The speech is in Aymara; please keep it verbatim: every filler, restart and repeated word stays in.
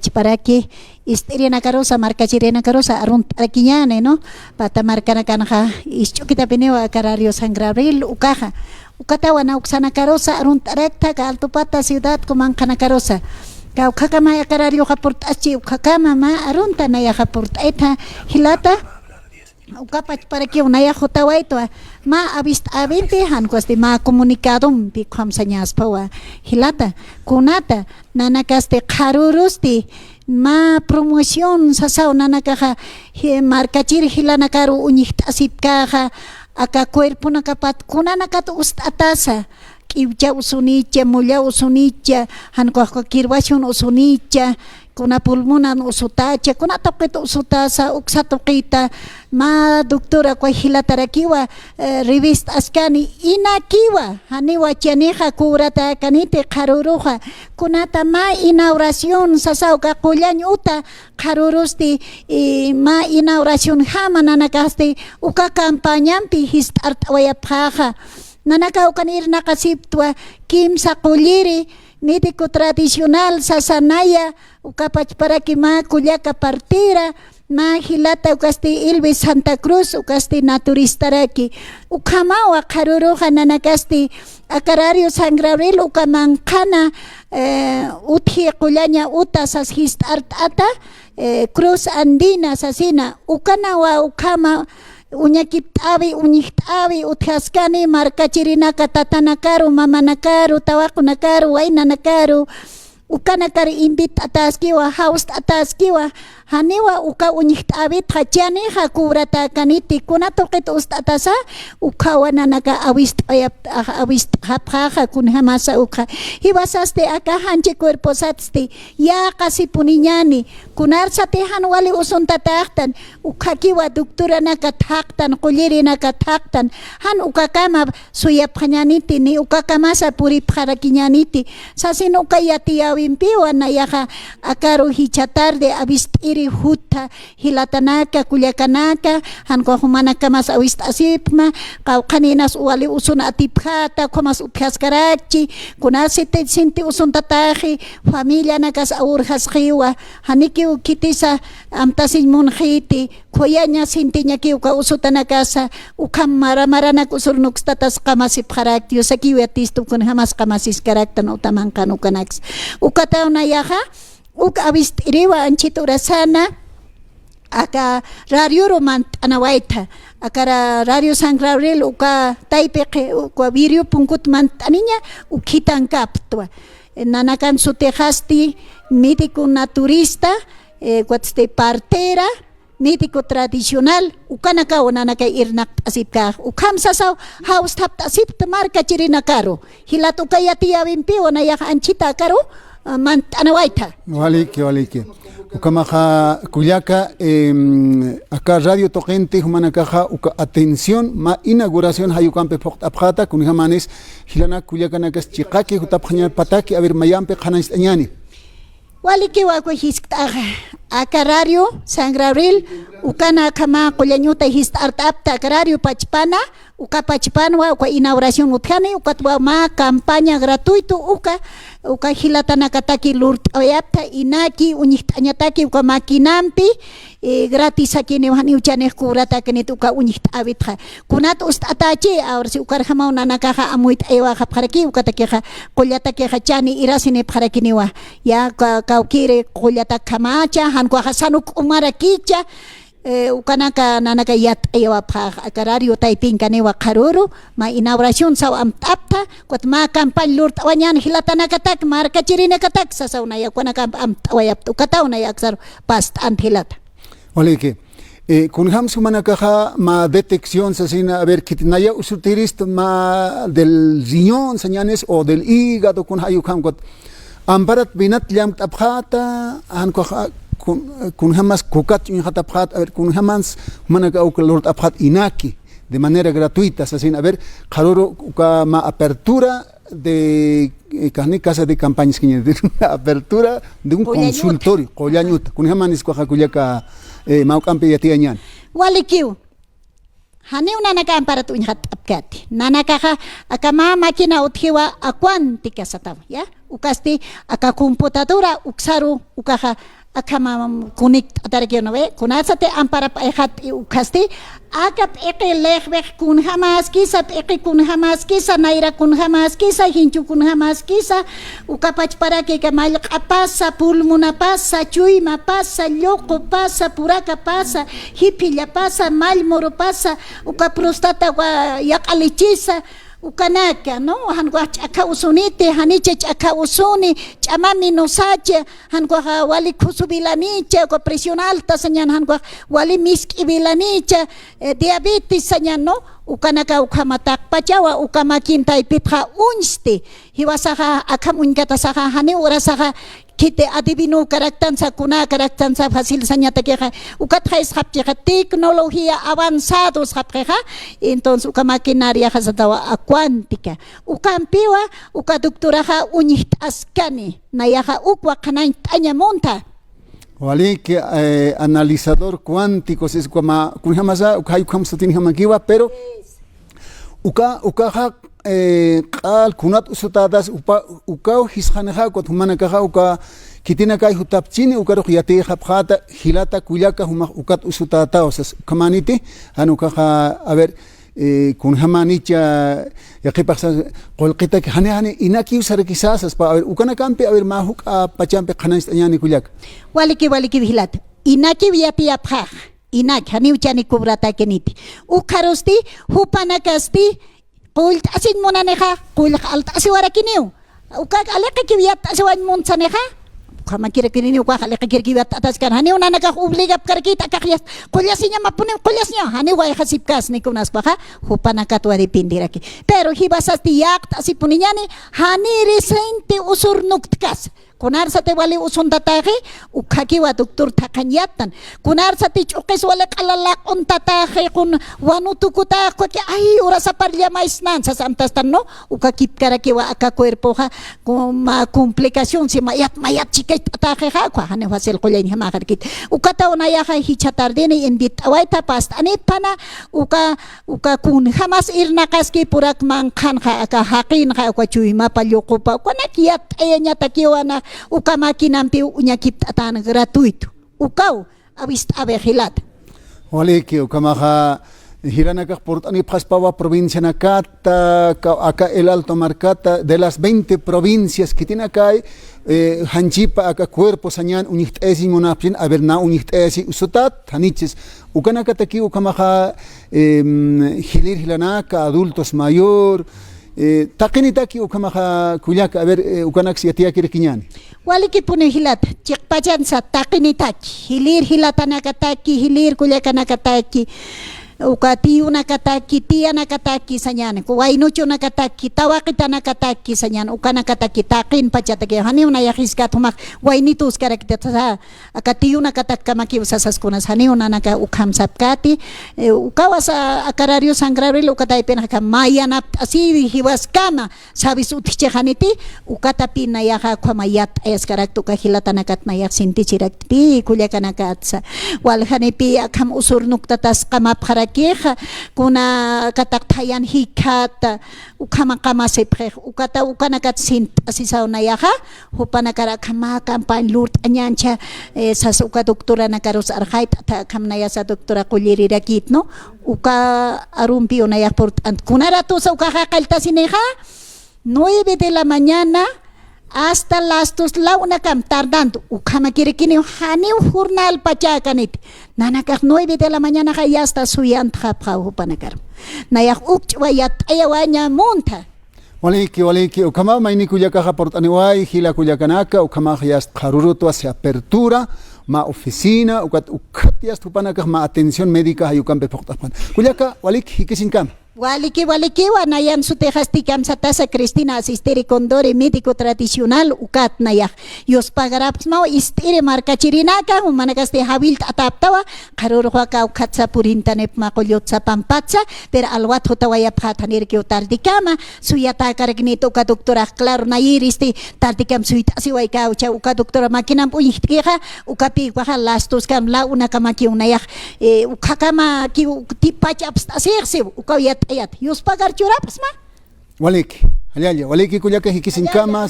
Chhiparaki ist'irinakarusa, markachirinakarusa arunt'arakiñäni, ¿no? Pata markanakanxa isch'ukitapiniwa aka Radio San Gabriel ukaxa. Ukatawa nauksanakarusa arunt'arakta aka Altupata ciudad kumanqhanakarusa. Kawkhakamay aka radioxa purt'aschi, ukakama mä arunta nayaxa purt'ayta jilata. Ukapachparakiw nayax jutawaytwa, mä avist'äwimpi, jan ukhasti mä comunicadompi ukhamsañaspawa jilata, kunata nanakasti qharürusti mä promoción sasaw nanakaxa, ji-, markachir jilanakaru uñjt'asipkäxa, aka cuerponakapat kunanakat ust'atasa, k'iwcha usunicha, mulla usunicha, jan ukax kirwasun usunicha, kuna pulmonan usutacha, kuna tuqit usutasa, uksa tuqita, mä doctora uka jilatarakiwa, eh, revist'askani, inakiwa, janiwa chanixa cobratäkaniti qharüruxa, kunata mä inauguración sasaw uka qullañ uta qharürusti, y mä inauguracionjama nanakasti uka campañampi jist'art'awayapxäxa. Nanaka ukan irnaqasiptwa kimsa qulliri, médico tradicional sasa naya, ukapachparaki mä kullaka partera, mä jilata ukasti Elvis Santa Cruz, ukasti naturistaraki. Ukhamawa qharüruxa nanakasti aka Radio San Gabriel uka manqhana, eh, utji qullaña uta sas jist'art'ata, eh, Cruz Andina sasina, ukanawa ukhama uñakipt'äwi, uñjt'äwi utjaskani markachirinaka tatanakaru, mamanakaru, tawaqunakaru, waynanakaru, ukanakar invit'ataskiwa, jawst'ataskiwa, janiwa uka uñjt'äwitxa chanixa cobratäkaniti, kuna tuqit ust'atasa, ukhawa nanaka awist'ayap-, awist'xapxäxa, kunjamasa ukxa. Jiwasasti aka janchi cuerposatsti, yäqasipuniñäni, kunarsati jan wali usuntatäxtan, ukhakiwa doctoranaka thaqtan, qullirinaka thaqtan, jan ukakama suyapxañäniti, ni ukakamasa puripxarakiñäniti, sasin uka yatiyäwimpiwa nayaxa akaru jichha tarde awist'iri jutha jilatanaka, kullakanaka, jan ukax jumanakamas awist'asipxma, qawqhaninas wali usun atipxäta, ukhamas utjaskarakchi, kunasiti sinti usuntataxi, familianakas awurjasxiwa, janikiw khitisa amtasiñ munxiti, khuyaña sintiñakiw uka usutanakasa, ukham mara maranak usur nukstatas qamasipxarakti, Diosakiw yatistu, kunjamas qamasiskaraktan uta manqhan ukanaksa. Ukataw nayaxa, uk awist'iriwa anchhit urasana, aka radioru mantt'anawayta, aka ra-, Radio San Gabriel uka taypiq, uka video punkut mantt'aniña, ukhitankaptwa. Nanakan sutixasti médico naturista, eh, ukatsti partera, médico tradicional, ukanakaw nanakay irnaqt'asipkäx. Ukham sasaw jawst'apt'asipta markachirinakaru. Jilat uka yatiyäwimpiw nayax anchhita akaru, ah, mantt'anawayta. Waliki, waliki. Ukhamaxa kullaka, em, aka radio tuqinti jumanakaxa uka atención, mä inauguración jayukampi phuqt'apxäta, kunjamanis jilanak kullakanakas chiqaki jutapxañapataki, a ver, mayampi qhanañcht'añäni. Walikiwa uka jiskt'axa, aka radio San Gabriel, ukanakama qullañ uta jist'art'apta aka radio pachpana, uka pachpanwa uka inauguración utjani, ukatwa mä campaña gratuito uka, uka jilatanakataki lurt'awayapta, inaki uñjt'añataki uka maquinampi, eh, gratisakiniw, janiw chanix cobratäkanit uka uñjt'äwitxa. Kunat ust'atächi, ahora si ukarjamaw nanakaxa amuyt'ayawaxapxaraki, ukatakixa, qullatakixa chani irasinipxarakiniwa. Ya, ka-, kawkiri qullatakjamacha, jan ukaxa sanuk'umarakicha, eh, ukanaka nanaka yat'ayawapxax, aka radio taypinkaniwa qharüru, mä inauguración saw amtt'apta, ukat mä campaña lurt'awañän jilatanakatak, markachirinakatak, sasaw naya, ukanaka amtt'awayapta, ukataw naya aksaru past'ant jilata. Waliki. Eh, kunjams jumanakaxa mä detección sasina, a ver, khitinaya usutirist mä del riñón sañänis o del hígado, kunjay ukham ukat. Amparat vinat llamt'apxäta, jan ukaxa, kun-, kunjamas kukat ch'uñxatapxäta, a ver, kunjamans jumanaka uka lurt'apxät inaki, de manera gratuita, sasina, a ver, qharüru uka mä apertura, de, eh, kani casa de campaña, es que de una apertura de un consultorio, qullañ uta. Kunjamanis ukaxa kullaka, eh, mä juk'ampi yatiyañäni. Walikiw. Janiw nanaka amparat uñjat'apkati. Nanakaxa aka mä máquina utjiwa Aquantica satawa, ¿ya? Ukasti aka computadora uksaru ukaxa akhama conect'atarakiw, ¿no ve? Kunasati amparapayxat'i ukasti, aka p'iqi lixwix kunjamaskisa, p'iqi kunjamaskisa, nayra kunjamaskisa, jinchu kunjamaskisa, uka pachparakika mallq'apasa, pulmonapasa, chuymapasa, lluqupasa, purakapasa, jiphillapasa, mallmurupasa, uka próstata wa-, yaq'a lichisa, ukanaka, ¿no? Jan ukax ch'akha usuniti, janicha ch'akha usuni, ch'amami nusacha, jan ukax wali khusu vilanicha, uka presión alta sañan, jan ukax wali misk'i vilanicha, eh, diabetes sañan, ¿no? Ukanaka ukhama taqpachawa, uka máquina taypitxa uñsti. Jiwasaxa akham uñkatasaxa, janiw urasaxa, khiti adivino karaktansa, kuna karaktansa, fácil sañatakixa, ukatxa isxapchixa, tecnología avanzado isxapxixa, entonces uka maquinariaxa satawa Aquantica. Ukampiwa, uka doctoraxa uñjt'askani, nayaxa ukwa qhanañcht'aña munta. Waliki, eh, analizador cuántico, es como, kunjamasa, uka jay ukham sutinjamakiwa, pero uka, ukaxa, eh, q'al kunat usutätas upa, ukaw jisxanixa, ukat jumanakaxa, uka khitinakay jutapchini, ukarux yatiyxapxäta, jilata, kullaka, jumax ukat usutäta, o sea, ukhamaniti, jan ukaxa, a ver, eh, kunjamanicha, yaqhipaxsa, qullqitaki, jani, jani, inakiw sarakisa, saspa, a ver, ukanakampi, a ver, mä juk'a pachampi qhanañcht'añäni kullaka. Waliki, waliki jilata. Inakiw yatiyapxäx. Inak, janiw chani cobratakiniti. Ukxarusti, jupanakasti, qullt'asiñ munanixa, qullq alt'asiwarakiniw. Ukak aliqikiw yatt'asiwañ muntsanixa, ukhamakirakini, ukax aliqikirakiw yatt'ataskan. Janiw nanakax obligapkarakit, akax yast-, qullasiñamapuniw, qullasiña, janiw wayxasipkasni kunaspaxa, jupanakatwa dependerakiw. Pero jiwasasti yaqt'asipuniñani, janiri sinti usur nuktkas. Kunarsati wali usuntataxi, ukhakiwa doctor thaqhañ yattan. Kunarsati ch'uqis wali q'ala laq'untataxi, kun wanu tukutax, ukhaki, ay, urasapar llamaysnan, sas amtastan, ¿no? Uka kipkarakiwa aka cuerpoxa, kun mä complicación, si mayat, mayat chikacht'ataxixa, ukha jani fácil qullañjamaxarkit. Ukataw nayaxa jichha tardini, invitawayta past'anipana, uka Uka kunjamas irnaqaski purak manqhanxa, aka jaqinxa, uka chuymapa, lluqupa, ukanak yatt'ayañatakiwana, uka maquinampiw uñakipt'atän gratuito. Ukaw, awist'awi jilata. Waliki, ukhamaxa, jilanakax purt'anipxaspawa provincianakata, ka-, aka El Alto markata, de las veinte provincias khitinakay, eh, janchipa aka cuerpo sañan uñjt'ayasiñ munapxin, a ver, na uñjt'ayasi usutat, janichis. Ukanakataki ukhamaxa, em, jilïr jilanaka, adultos mayor, eh, taqinitaki ukhamaxa kullaka, a ver, eh, ukanaks yatiyakirakiñäni. Walikipuni jilata, chiqpachansa taqinitaki, jilïr jilatanakataki, jilïr kullakanakataki, uka tiyunakataki, tiyanakataki sañäni, waynuchunakataki, tawaqitanakataki sañäni, ukanakataki taqin pachataki, janiw nayax jiskat jumax waynitu uskarakitasa, aka tiyunakatak kamakiw sasas kunas, janiw nanaka ukham sapkati, eh, ukawas aka Radio San Gabriel uka taypinxa mayanapt'asiwi jiwaskama, sabes utjchixaniti, ukatapï nayaxa ukhama yatt'ayaskarakta uka jilatanakat nayax sintichiraktpï, kullakanakatsa, waljanipï akham usur nuktatas qamapxarakixa, kunakataq thayan jikxäta, ukhama qamasipxix, ukata ukanakat sint'asisaw nayaxa, jupanakar akham mä campaña lurt'añäncha, eh, sas uka doctoranakarus arxayt'ata, akham nayasa doctora qullirirakït, ¿no? Uka arumpiw nayax purt'ant. Kunaratusa ukaxa qalltasinixa, nueve de la mañana hasta las dos la unakam tardando. Ukhamakirakiniw janiw jornal pachäkaniti. Nanakax nueve de la mañanaxa ya está suyantxapxaw jupanakar. Nayax ukch'wa yatt'ayawaña munta. Waliki, waliki, ukhama mayni kullakaxa purt'aniway, jila kullakanaka, ukhamax yast qharürutwa se apertura, mä oficina, ukat, ukat yast jupanakax mä atención médica jayukampi phuqt'apxan. Kullaka, waliki, jikisiñkama. Waliki, walikiwa, nayan sutixasti kamsatasa Cristina Asistiri Condori, médico tradicional, ukat nayax. Yuspagarapxsmaw ist'iri markachirinaka, jumanakasti jawillt'ataptawa, qharürux waka ukhatsa purintanipma qullutsa pampatsa, pero alwat jutawayapxätanirkiw tardikama, suyatakarknit uka doctorax, claro, nayiristi tardikam suyt'asiwaykäwcha, uka doctora maquinamp uñjtkixa, ukapipaxa las dos kam la una kamakiw nayax, eh, ukhakamaki tipach apst'asixsiw, ukaw yat'ayat. Yuspagar churapxsma. Waliki, jallalla, waliki kullaka jikisiñkamas.